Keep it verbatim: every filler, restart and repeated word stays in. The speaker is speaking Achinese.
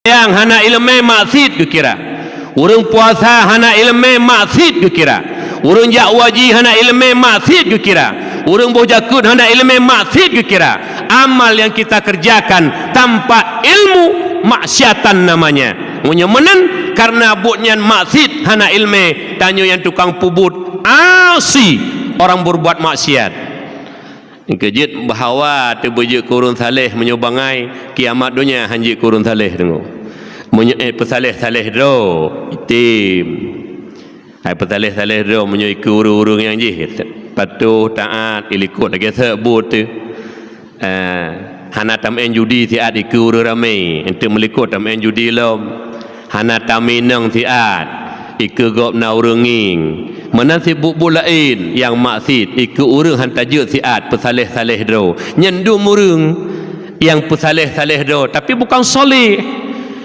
Seumayang hana ileumé, maksiet geukira. Ureuëng puasa hana ileumé, maksiet geukira. Ureuëng jak haji hana ileumé, maksiet geukira. Ureuëng boh jakeuet hana ileumé, maksiet geukira. Amal yang kita kerjakan tanpa ilmu, maksiatan namanya. Meunyoe meunan, karena buet nyan maksiet, hana ileumé, tanyoe nyang tukang peubuet asi, orang berbuat maksiat. Keujeuet bahwa teubeujeuet keu ureuëng saleh meunyoe bangai, kiamat donya han jeuet keu ureuëng saleh teungoh. Meunyoe, eh, peusaleh-saleh droe, item. Hai peusaleh-saleh droe meunyoe ikeue ureuëng-ureuëng nyang jih, patuh, taat, ilikot lagée seubut teuh. Eh, hana tameu'en judi siat ikeue ureuëng ramé, enteuk meulikot tameu'en judi lom. Hana taminong siat, ikeue gob na ureuëng ngieng. Meunan sibuet-buet laén nyang maksiet, ikeue ureuëng han tajeuet siat peusaleh-saleh droe. Nyan dum ureuëng nyang peusaleh-saleh droe, tapi bukon saleh.